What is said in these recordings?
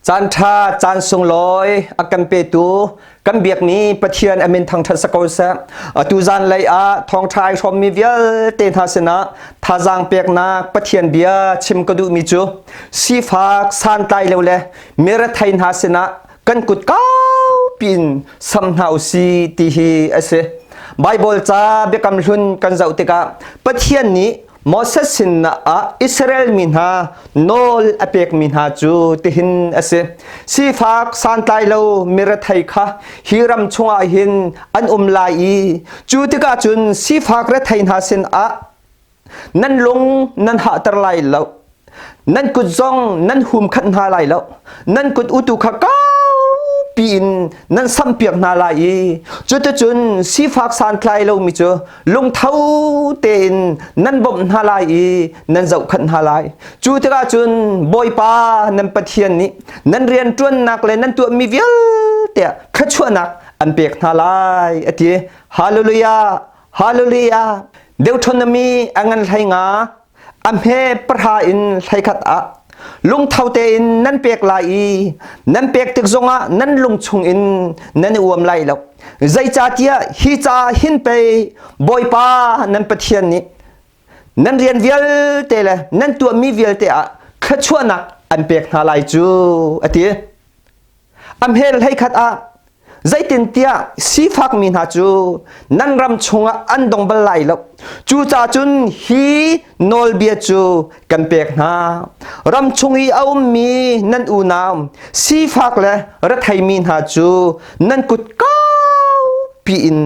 Caan ṭha, caan sunglawi a kan petu kan biakmi Pathian a min thangṭhat sa ko seh. Atu zanlei ah thawngṭha ai hrawmmi vialte hna sinah thazaang peknak Pathian bia chim ka duhmi cu sifak santlai lo le mirethei hna sinah kan kut kaupi in sam hna u si ti hi a si. Baibal ca biakam hlun kan zoh tikah Pathian nih Moses sin ah Israel mi hna nawl a pekmi hna cu tihin a si. Sifak santlai lo mirethei kha hi ram chungah hin an um lai i cu tikah cun sifak rethei hna sinah nan lung nan hahter lai lo. Nan kut zong nan hum khat hna lai lo. Nan kut utu kha kaupi in nan samhpiak hna lai i cuticun sifak santlai lomi cu lungtho tein nan bawmh hna lai i nan zohkhanh hna lai. Cu tikah cun Bawipa nan Pathian nih nan rianṭuannak le nan tuahmi vialte ah thluachuahnak an pek hna lai a ti. Hallelujah! Hallelujah! Deuteronomy a ngan hlei nga a hme pahra in hleikhat ah lungtho tein nan pek lai i nan pek tik zongah nan lung chungin nan i uam lai lo. Zeicahtiah hi ca hin pei Bawipa nan Pathian nih nan rian vialte le nan tuahmi vialte ah thluachuahnak an pek hna lai cu a ti. A hmel hleikhat ah zeitintiah sifakmi hna cu nan ram chungah an dong bal lai lo. Cucaah cun hi nawlbia cu kan pek hna. Ram chung i a ummi nan unau sifak le retheimi hna cu nan kut kaupi in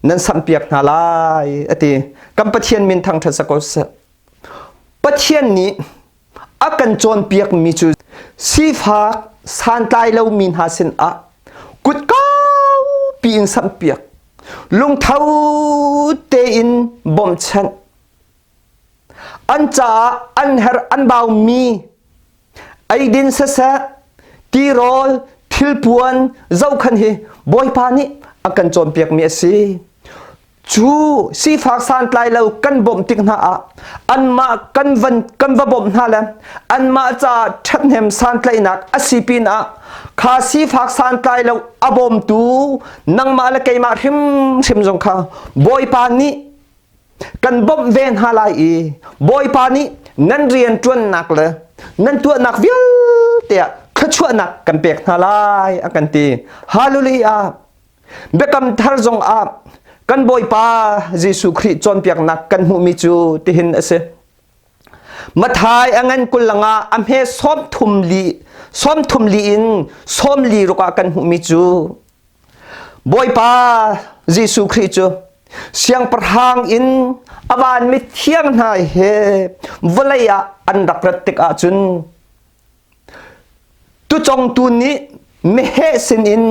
nan samhpiak hna lai a ti. Kan Pathian min thangṭhat sa ko seh. Pathian nih a kan cawnpiakmi cu sifak santlai lomi hna sinah kut kaupi in samhpiak lungtho tein bawmhchanh an caah an herh an baumi eidin siseh tirawl thilpuan zohkhan hi Bawipa nih a kan cawnpiakmi a si. Cu sifak santlai lo kan bawmh tik hna ah anmah kan van kan va bawmh hna le anmah caah ṭhathnem santlaihnak a si pin ah kha sifak santlai lo a bawmtu nangmah le keimah hrimhrim zong kha Bawipa nih kan bawmh ve hna lai i Bawipa nih nan rianṭuannak le nan tuahnak vialte ah thluachuahnak kan pek hna lai a kan ti. Hallelujah! Biakam thar zong ah kan Bawipa Jesuh Khrih cawnpiaknak kan hmuhmi cu tihin a si. Mathai a ngan kul langah a hme 34 li in 46 ah kan hmuhmi cu Bawipa Jesuh Khrih cu siangpahrang in a van mithiang hna he vawlei ah an rak rat tik ahcun Tucongtu nih meheh sinin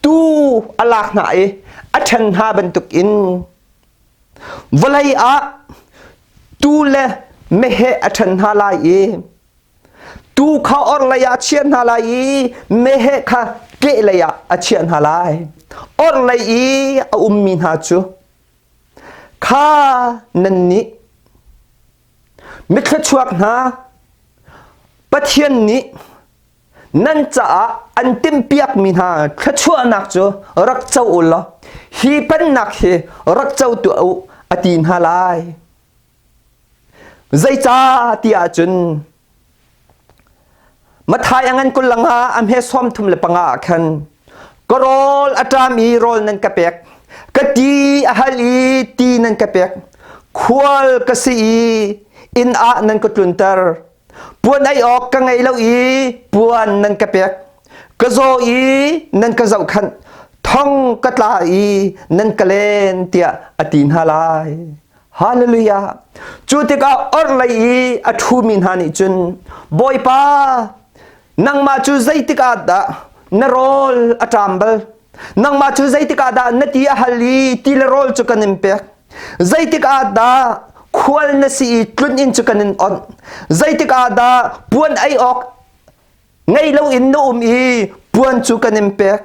tuu a lak hna i a ṭhen hna bantukin vawlei ah tuu le meheh a ṭhen hna lai i tuu kha orhlei ah a chiah hna lai i meheh kha kehlei ah a chiah hna lai. Orhlei i a ummi hna cu kha nannih Mithluachuak hna, Pathian nih nan caah an timhpiakmi hna thluachuahnak cu rak co u law hi pennak hi rak co tuah u a ti hna lai. Zeicah ti ahcun Mathai a ngan kul langa a hme 35 ah khan ka rawl a ṭam i rawl nan ka pek ka ti a hal i ti nan ka pek khual ka si i inn ah nan ka tlunter puan ei awk ka ngei lo i puan nan ka pek ka zaw i nan ka zohkhanh thong ka tla i nan ka len tiah a ti hna lai Hallelujah. Cu tikah orhlei i a ṭhumi hna nih cun Bawipa nangmah cu zeitik ah dah na rawl a ṭam bal? Nangmah cu zeitik ah dah na ti a hal i ti le rawl cu kan in pek? Zeitik ah dah khual na si i tlun inn cu kan in onh? Zeitik ah dah puan ei awk ngei loin na um i puan cu kan in pek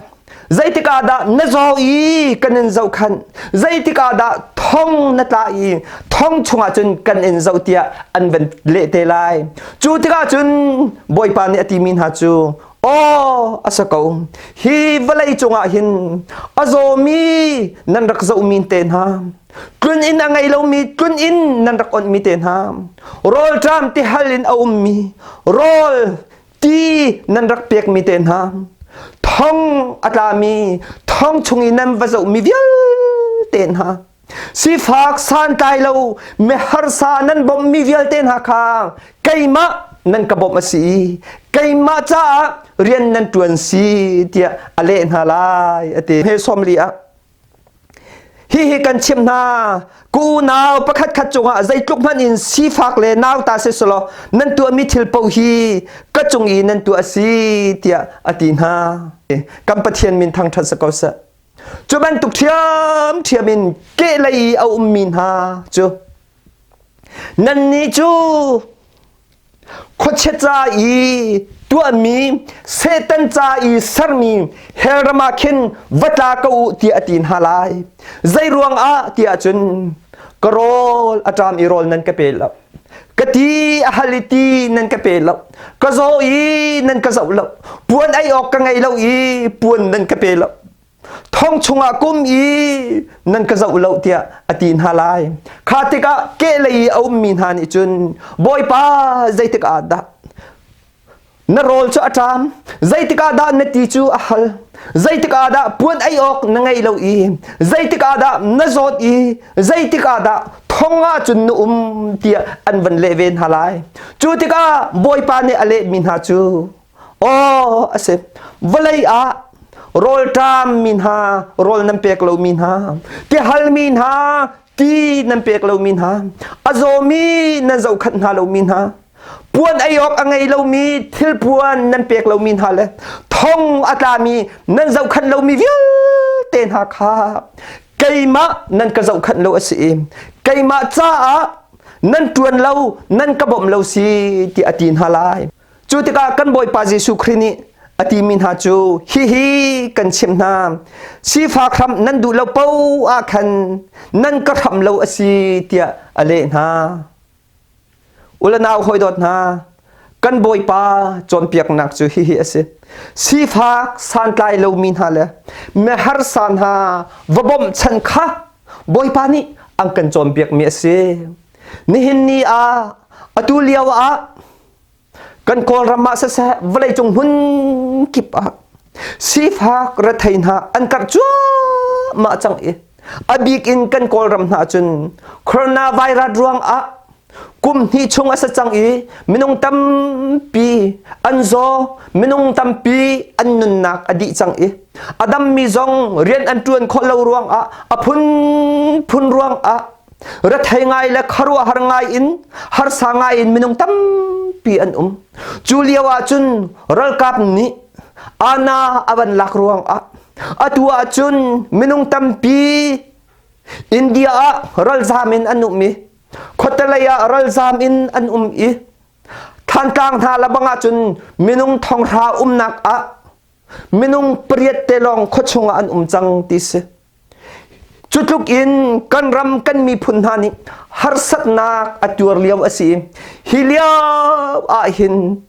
zeitik ah dah na zaw i kan in zohkhanh zeitik ah dah thong na tla i thong chungah cun kan in zoh tiah an van leh te lai cu tikah cun bawipa nih a timi hna cu Aw, a si ko. Hi vawlei cungah hin a zawmi nan rak zohmi te hna, tlun inn a ngei lomi tlun inn nan rak onhmi te hna, rawlṭam tihal in a ummi, rawl ti nan rak pekmi te hna, thong a tlami, thong chung i nan va zohmi vialte hna, Sifak santlai lo miharsa nan bawmhmi vialte hna kha keimah nan ka bawmh a si i keimah caah rian nan ṭuan si tiah a leh hna lai a ti. He 40 ah Hihi kan chimh hna ka unau pakhatkhat cungah zeitluk hmanh in sifak le nauta si selaw nan tuahmi thil paoh hi ka cung i nan tuah a si tiah a ti hna. Kan Pathian min thangṭhat si ko seh. Cu bantuk ṭhiamṭhiam in kehlei i a ummi hna cu nannih cu khuachia ca i tuahmi Satan ca i sermi hell ram ah khin va tla ko u tiah a ti hna lai. Zei ruangah tiah cun ka rawl a ṭam i rawl nan ka pe lo. Ka ti a hal i ti nan ka pe lo. Ka zaw i nan ka zoh lo. Puan ei awk ka ngei lo i puan nan ka pe lo. Thong chungah kum i nan ka zoh lo tiah a ti hna lai. Kha tikah kehlei i a ummi hna nih cun Bawipa zeitik ah dah na rawl cu a ṭam zeitik ah dah na ti cu a hal zeitik ah dah puan ei awk na ngei lo i zeitik ah dah na zawt i zeitik ah dah thong ah cun na um tiah an van leh ve hna lai cu tikah Bawipa nih a lehmi hna cu Aw a si. Vawlei ah rawlṭam mi hna, rawl nan pek lomi hna, tihal mi hna, ti nan pek lomi hna, a zawmi nan zohkhanh hna lomi hna, puan ei awk a ngei lomi thilpuan nan pek lomi hna le thong a tlami nan zohkhanh lomi vialte hna kha keimah nan ka zohkhanh lo a si i keimah caah nan ṭuan lo nan ka bawmh lo si ti a ti hna lai. Cu tikah kan Bawipa Jesuh Khrih nih a timi hna cu hihi kan chimh hna sifak hram nan duh lo paoh ah khan nan ka hram lo a si tiah a leh hna. Ule nau hawi dawt hna kan Bawipa cawnpiaknak cu hihi a si. Sifak santlai lomi hna le miharsa hna va bawmhchanh kha Bawipa nih an kan cawnpiakmi a si. Nihin ni ah atu lio ah Kan Kawlram ah siseh vawleicung hmun kip ah sifak rethei hna an karh cuahmah cang i a bik in kan Kawlram hna cun coronavirus ruang ah kum hnih chung a si cang i minung tampi an zaw minung tampi an nunnak a dih cang i a dammi zong rian an ṭuan khawh lo ruang ah a phunphun ruang ah Rethei ngai le khuaruahhar ngai in harsa ngai in minung tampi an um. Cu lio ah cun ralkap nih ana a van lak ruangah atu ah cun minung tampi India ah ralzam in an um i khuatelei ah ralzam in an um i Thantlang hna lebang ah cun minung thonghra umnak ah minung pariat te lawng khuachung ah an um cang ti si. Cu tluk in kan ram kan miphun hna nih harsatnak a tuar lio a si. Hi lio ah hin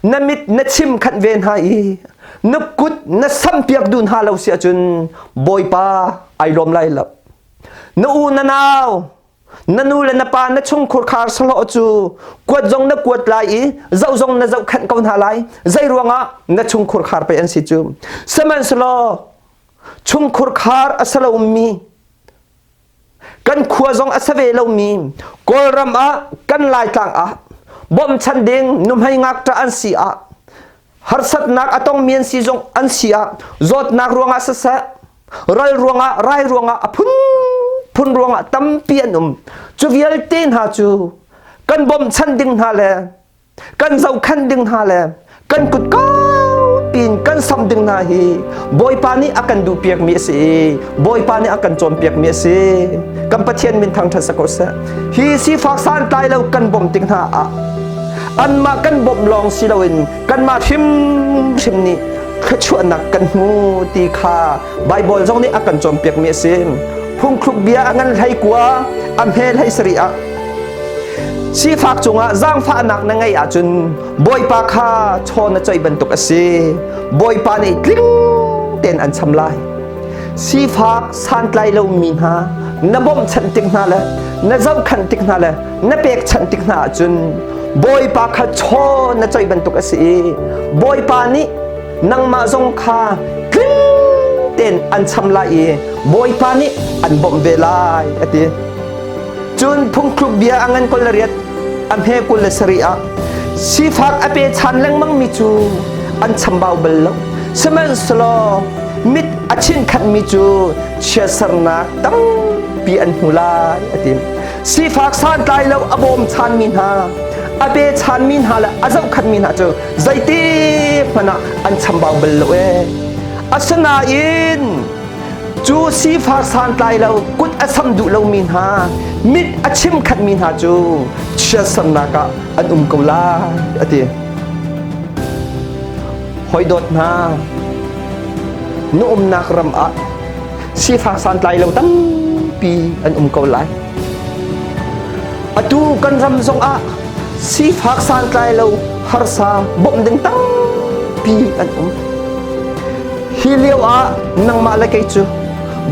na mit na chim khanh ve hna i na kut na sampiak duh hna lo si ahcun Bawipa ai lawm lai lo. Na u na nau na nu le na pa na chungkhur khar sahlawh cu kuat zong na kuat lai i zoh zong na zohkhenh ko hna lai. Zei ruangah na chungkhur khar pei an si cu. Sihmanhsehlaw chungkhur khar a si lomi kan khua zong a si ve lomi Kawlram ah kan Laitlang ah bawmchan ding nuhmei ngakṭah an si ah harsatnak a tongmi an si zong an si ah zawtnak ruangah siseh ral ruangah rai ruangah a phunphun ruangah tampi an um cu vialte hna cu kan bawmchan ding hna le kan zohkhenh ding hna le kan kut piin kan samh ding hna hi Bawipa nih a kan duhpiakmi a si i Bawipa nih a kan cawnpiakmi a si kan Pathian min thangṭhat sa ko seh hi sifak santlai lo kan bawmh tik hna ah anmah kan bawmh lawng si loin kanmah hrimhrim nih thluachuahnak kan hmu ti kha Baibal zong nih a kan cawnpiakmi a si phungthluk bia a ngan hlei kua a hme hlei sarih ah. Sifak cungah zaangfahnak na ngeih ahcun Bawipa kha chaw na coih bantuk a si. Bawipa nih tling tein an cham lai. Sifak santlai lomi hna na bawmhchanh tik hna le na zohkhanh tik hna le na pekchanh tik hna ahcun Bawipa kha chaw na coih bantuk a si i Bawipa nih nangmah zong kha tling tein an cham lai i Bawipa nih an bawmh ve lai a ti. Cun phungthluk bia a ngan 28 a hme 27 ah sifak a pe chan lengmang mi cu an chambau bal lo. Sihmanhsehlaw mit a chinkhatmi cu chiatsernak tampi an hmu lai a ti. Sifak santlai lo a bawm chanmi hna, a pe chanmi hna le a zohkhatmi hna cu zeiti hmanh ah an chambau bal lo ee. Asinain cu sifak santlai lo kut a sam duh lomi hna, mit a chimkhatmi hna cu chiatsernak ah an um ko lai a ti. Hoi dawt hna, na umnak ram ah sifak santlai lo tampi an um ko lai. Atu kan ram zong ah sifak santlai lo harsa bawmh ding tampi an um. Hi lio ah nangmah le kei cu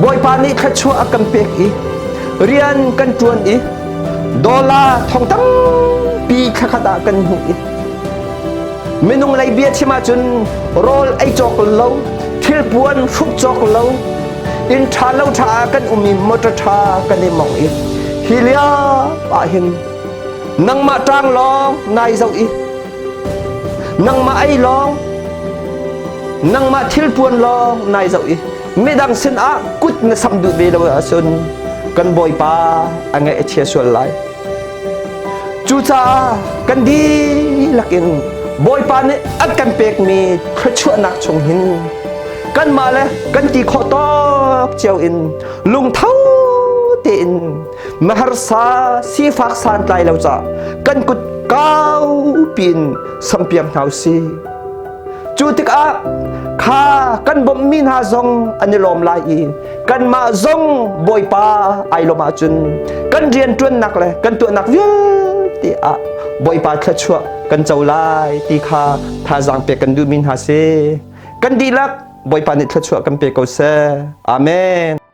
Bawipa nih thluachuah a kan pek i rian kan ṭuan i dollar thong tampi thlakhat ah kan hmuh i Minung lei bia chim ahcun rawl ei cawk lo, thilpuan hruk cawk lo, inn ṭha lo ṭha ah kan um i motor ṭha kan i mong i hi lio ah hin nangmah ṭang lawng nai zoh i nangmah ei lawng nangmah thilpuan lawng nai zoh i midang sin ah kut na sam duh ve lo ahcun kan Bawipa a ngaih a chia sual lai. Cucaah kan dihlak in Bawipa nih a kan pekmi thluachuahnak chung hin kanmah le kan ti khawh tawk cio in lungtho tein maharsa sifak santlai lo ca kan kut kau piin sampiak hna usih. Cu tikah kha kan bawmhmi hna zong an i lawm lai i kanmah zong Bawipa ai lawm ahcun kan rianṭuannak le kan tuahnak vialte ah Bawipa thluachuah kan co lai ti kha thazaang pek kan duhmi hna si. Kan dihlak Bawipa nih thluachuah kan pe ko seh. Amen.